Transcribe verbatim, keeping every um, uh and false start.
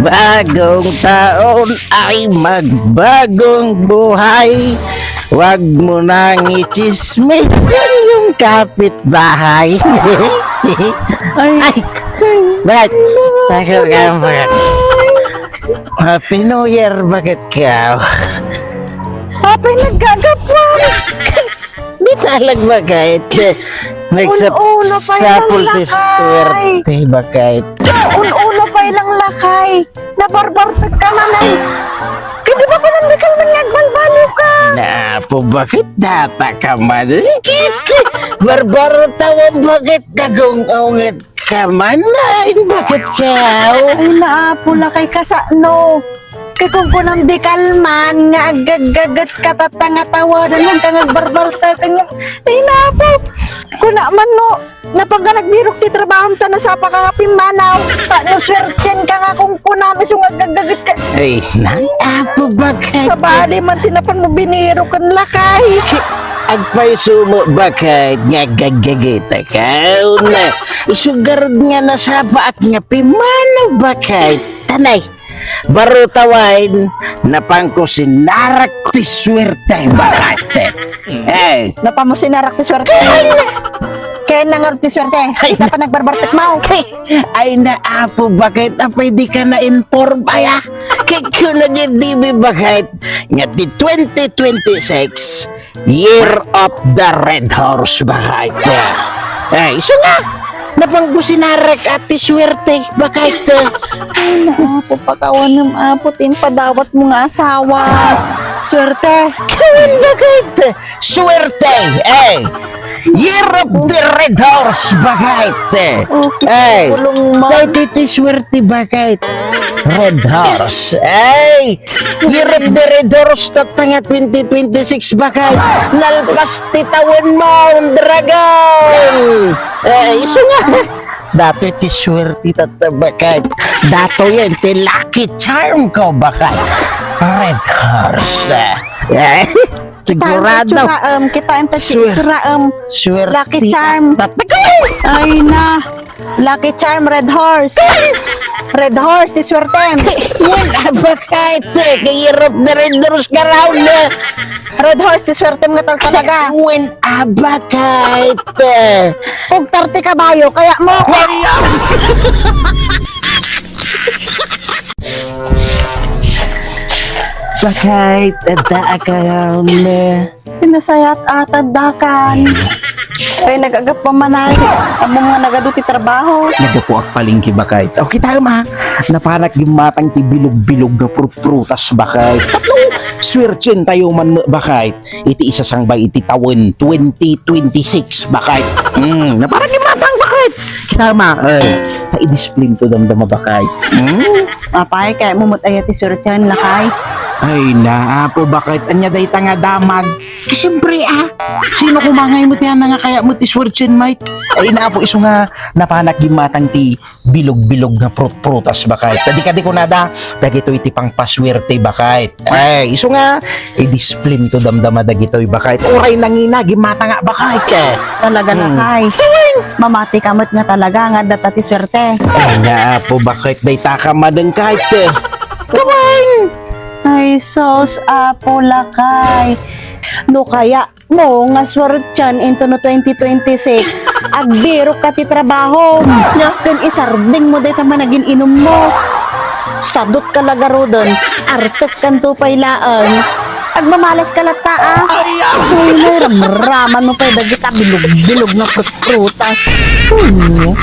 Bagong taon ay magbagong buhay. Wag mo nang itsismis ang iyong kapitbahay. Ay. Ay. Bakit? Bakit ka, bakit? Happy New Year, bakit ka? Happy naggagapwan. Di talag, bakit? Nagsap-, Uno-uno pa ilang sapul ti lakay. Swerte, bakit? Uno-uno pa ilang lakay. Nabarbartek ka man ay. Kadi ba kunam di ka man nga agbalbaliw ka? Napo, bakit data ka man? Barbartawan, bakit nagung-unget ka man ay? Bakit ka? Ay, naapo, lakay, kasano? Kay kunkunam di kalman nga aggaggaget ka tatta nga tawadan, hangka nga agbarbartek ka nga, ay, naapo. Kuna man no, napangka nagbirok ti trabahom ta nasapa ka nga pimmanaw. Ta no swerten ka nga kunkunam isu nga aggaggaget ka. Ay, naapo, bakit? Sabali man ti napan mo binirok ken lakay. Agpayso mo, bakit nga aggaggaget ka? Una, isu garud nga nasapaak nga pimmanaw, bakit? Tanay, barutawen, napanko sinarak ti suerte, bakit? Eh. Napan mo sinarak ti suerte? Ken na nga ti suerte. Ay. Dapat nagbarbartek mo. Ay, naapo, bakit? Apay di ka na-inform, ay, ah? Kikuna di, di, bakit? Nga ti twenty twenty-six, Year of the Red Horse, bakit? Eh, isu nga, napanko sinarak ti suerte, bakit? Ay, naapo, pakawanem, Apo, ti impadawat mo nga asawa. Suerte. Kawan, bakit? Suerte, eh. Year of the Red Horse, bakit? Okay, eh, bulong mo. Dahil ti suerte, bakit? Red Horse, eh. Year of the Red Horse, tatta nga twenty twenty-six, bakit? Nalpas ti tawen mo, dragon! Eh, isu nga. Datoy ti suerte tatta, bakit? Datoyen ti lucky charm ko, bakit? Red Horse. Eh, sigurado. Kita ito, tsuraem. Kita ito, tsuraem. Suerte. Lucky charm. Tatta, ay na. Lucky charm, Red Horse. Red Horse, ti suertem. Wala, bakit? Kay Year of the Red Horse ka raw na. Red Horse, ti suertem nga tal talaga. Wen, abakit? Pugtar ti kabayo, kaya mo. Bakit? Adda akam. Pinasayat atad dakan. Ay, nagagap pa manay. Ammo nga nagadu ti trabaho. Naggapuak palengke, bakit? O, kita ma. Napanak gimmatang ti bilog-bilog nga prut-prutas, bakit? Tapno, suerten tayo man, bakit? Iti isasangbay iti tawen twenty twenty-six, bakit? Hmm, napanak gimmatang, bakit? Kita ma, ay, ta i-display to damdama, bakit? Hmm? Apay, kaya mo met aya ti suerten, lakay? Ay, naapo, bakit? Anya dayta nga damag? Siyempre, ah. Sino kumangay mo ti ana nga kaya mo ti suerten, Mike? Ay, naapo, isu nga napanak gimmatang ti bilog-bilog nga prut-prutas, bakit? Kadi-kadi kunada, dagitoy ti pangpasuerte, bakit? Ay, isu nga, i-display to damdama dagitoy, bakit? Uray nangina, gimmatang nga, bakit? Talaga, hmm, lakay. Mamati ka met nga talaga nga adda ta ti suerte. Ay, nga, apo, bakit? Dayta ka madeng, kahit, eh. Gawin! Ay, sus, apo, lakay. No kaya, mo nga suertian into no twenty twenty-six, agbirok ka ti trabaho. Ken isardeng mo dayta managin-inum mo. Sadot ka la garuden, artek kanto pay laeng. Agmamalas ka latta, ah. Ay, ay, ramraman mo pay dagita bilog-bilog nga prut-prutas. Hmm.